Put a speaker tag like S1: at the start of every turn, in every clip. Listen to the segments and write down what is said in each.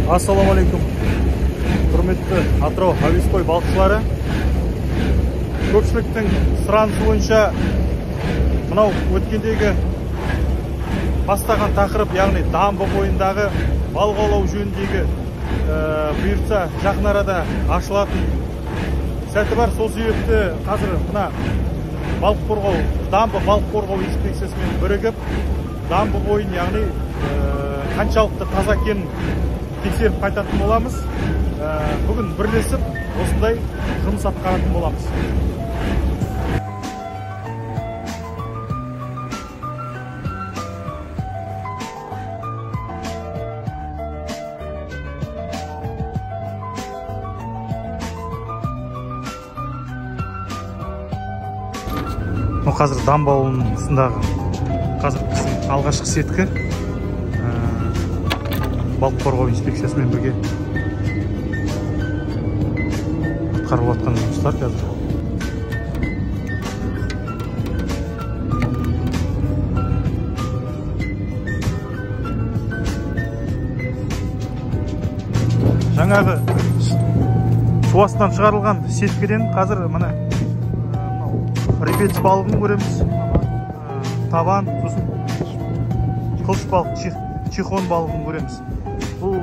S1: Ассалаумағалейкум, құрметті Атырау әуесқой балықшылары. Көпшіліктің сұранысы бойынша мынау өткендегі бастаған тақырып, яғни дамбы бойындағы балық аулау жөніндегі бұйыртса жақын арада ашылатын сәті бар. Сол себепті қазір мына балық қорғау, дамбы балық қорғау инспекциясымен бірігіп дамбы бойын, яғни қаншалықты таза екенін тексеріп қайтатын боламыз. Бүгін бірлесіп осындай жұмыс атқаратын боламыз. Қазір дамба ауылының тұсындағы қазір біздің алғашқы сеткі балық қорғау инспекциясымен бірге атқарылып жатқан жұмыстар қазір. Жаңағы су астынан шығарылған сеткіден қазір міне репец балығын көреміз, табан, сосын қылыш балық, чехон балығын көреміз. Бұл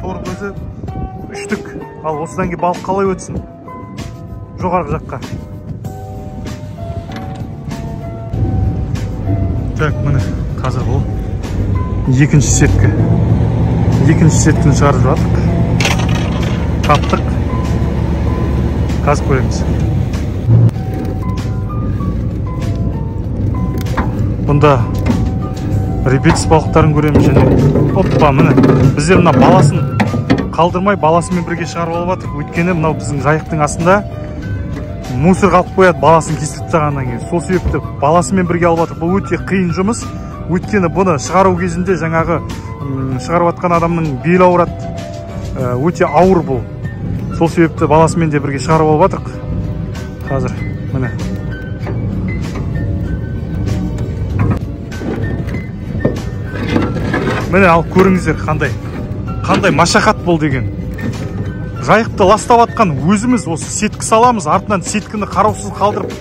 S1: тор көзі үштік. Ал осыдан кейін балық қалай өтсін жоғарғы жаққа? Так, міне қазір бұл екінші сеткі. Екінші сеткіні шығарып жатырық. Таптық. Қазір көреміз. Бұнда репец балықтарын көреміз және оппа, міне біздер мына баласын қалдырмай баласымен бірге шығарып алып жатырық. Өйткені мынау біздің жайықтың астында мусор қалып қояды баласын кесіп тастағаннан кейін. Сол себепті баласымен бірге алып жатырық. Бұл өте қиын жұмыс. Өйткені бұны шығару кезінде жаңағы шығарып жатқан адамның белі ауырады. Өте ауыр бұл. Сол себепті баласымен де бірге шығарып алып жатырық. Қазір міне міне ал көріңіздер қандай машақат бұл деген. Жайықты ластап атқан өзіміз осы сеткі саламыз, артынан сеткіні қараусыз қалдырып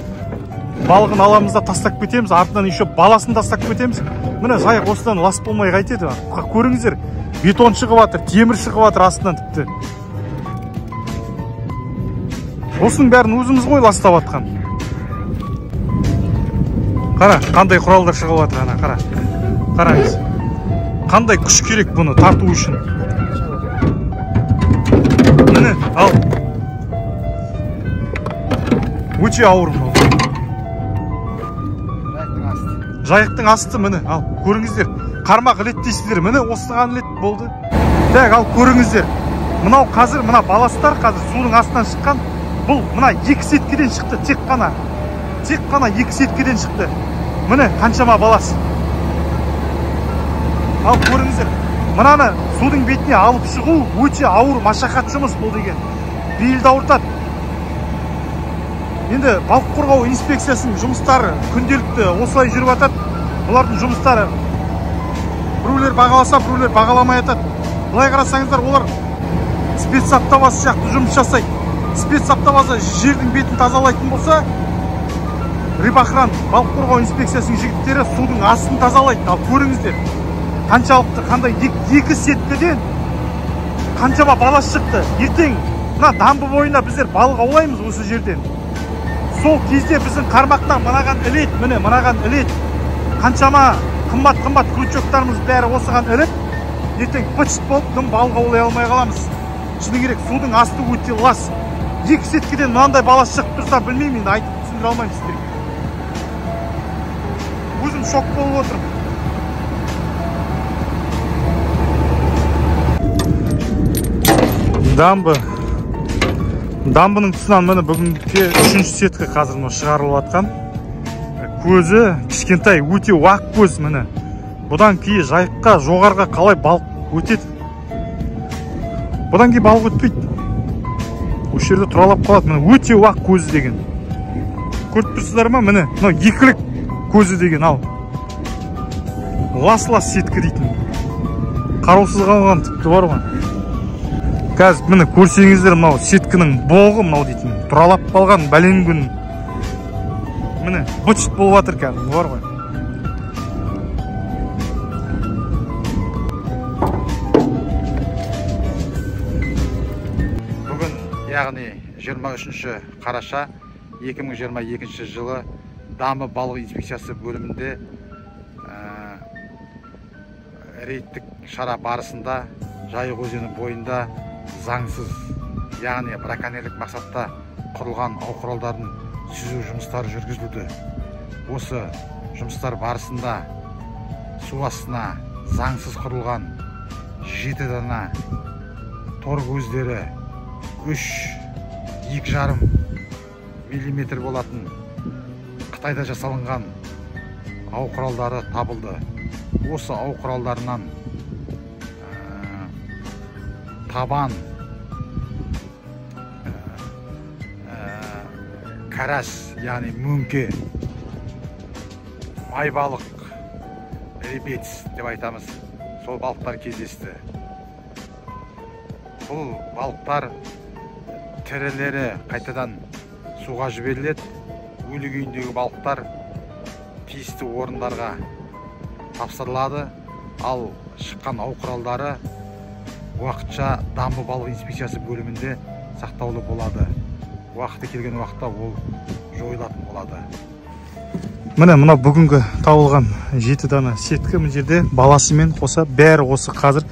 S1: балығын аламыз да тастап кетеміз, артынан еще баласын тастап кетеміз. Міне жайық осыдан лас болмай қайтеді. Көріңіздер, бетон шығып жатыр, темір шығып жатыр астынан тіпті. Осының бәрін өзіміз ғой ластап атқан. Қара, қандай құралдар шығып жатыр ана, қара. Қараңыз. Қандай күш керек бұны тарту үшін. Міне, ал. Өте ауыр мынау.
S2: Жайықтың асты.
S1: Жайықтың асты, міне, ал, көріңіздер. Қармақ ілет дейсіздер, міне, осыған ілет болды. Так, ал, көріңіздер. Мынау қазір, мына баластар қазір судың астынан шыққан. Бұл мына екі сеткеден шықты, тек қана. Тек қана екі сеткеден шықты. Міне, қаншама балас. Ал көріңіздер, мынаны судың бетіне алып шығу өте ауыр машақат жұмыс бұл деген. Белді ауыртады. Енді балық қорғау инспекциясының жұмыстары күнделікті осылай жүріп жатады. Бұлардың жұмыстары біреулер бағаласа, біреулер бағаламай жатады. Былай қарасаңыздар, олар спецавтобасы сияқты жұмыс жасайды. Спецавтобасы жердің бетін тазалайтын болса, рыбохран, балық қорғау инспекциясының жігіттері судың астын тазалайды. Ал көріңіздер, қаншалықты қандай екі сеткіден қаншама бала шықты. Ертең мына дамбы бойына біздер балық аулаймыз осы жерден. Сол кезде біздің қармақтан мынаған іледі, міне мынаған іледі. Қаншама қымбат-қымбат крючоктарымыз бәрі осыған іліп, ертең быт-шыт болып дым балық аулай алмай қаламыз. Шыны керек, судың асты өте лас. Екі сеткіден мынандай бала шығып тұрса, білмеймін енді, айтып түсіндіре алмаймын сіздерге. Өзім шок болып отырмын. Дамбы. Дамбының тұсынан міне бүгінгі үшінші сеткі қазір мына шығарылып жатқан. Көзі кішкентай, өте уақ көз міне. Бұдан кейін жайыққа, жоғарыға қалай балық өтеді? Бұдан кейін балық өтпейді. Осы жерде тұралап қалады. Міне өте уақ көзі деген. Көріп тұрсыздар ма? Міне мынау екілік көзі деген, ал. Лас-лас сеткі дейтін. Қараусыз қалған тіпті бар ғой. Қазір міне көрсеңіздер, мынау сеткінің боғы мынау дейтін тұралап қалған бәлен күн. Міне быт-шыт болып жатыр кәдімгі бар ғой.
S2: Бүгін, яғни 23 қараша 2022 жылы Дамы балық инспекциясы бөлімінде рейдтік шара барысында Жайық өзені бойында заңсыз, яғни браконьерлік мақсатта құрылған ау құралдарын сүзу жұмыстары жүргізілді. Осы жұмыстар барысында су астына заңсыз құрылған 7 дана тор көздері 3-2,5 миллиметр болатын Қытайда жасалынған ау құралдары табылды. Осы ау құралдарынан табан, карась, яғни мөңке, майбалық, ребец деп айтамыз, сол балықтар кездесті. Бұл балықтар тірілері қайтадан суға жіберіледі, өлі күйіндегі балықтар тиісті орындарға тапсырылады, ал шыққан ау құралдары уақытша Дамы балық инспекциясы бөлімінде сақтаулы болады. Уақыты келген уақытта ол жойылатын болады.
S1: Міне мынау бүгінгі табылған 7 дана сеткі мына жерде баласымен қоса бәрі осы қазір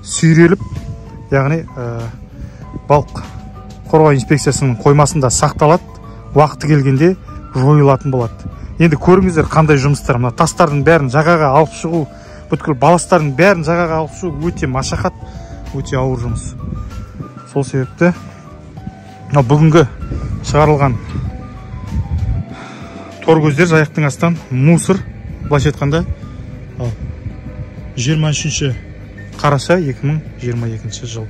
S1: сүйреліп, яғни балық қорғау инспекциясының қоймасында сақталады, уақыты келгенде жойылатын болады. Енді көріңіздер қандай жұмыстар. Мына тастардың бәрін жағаға алып шығу, бүткіл баластардың бәрін жағаға алып шығу өте машақат, өте ауыр жұмыс. Сол себепті мына бүгінгі шығарылған тор көздер жайықтың астынан мусор, былайша айтқанда, 23 қараша 2022 жыл.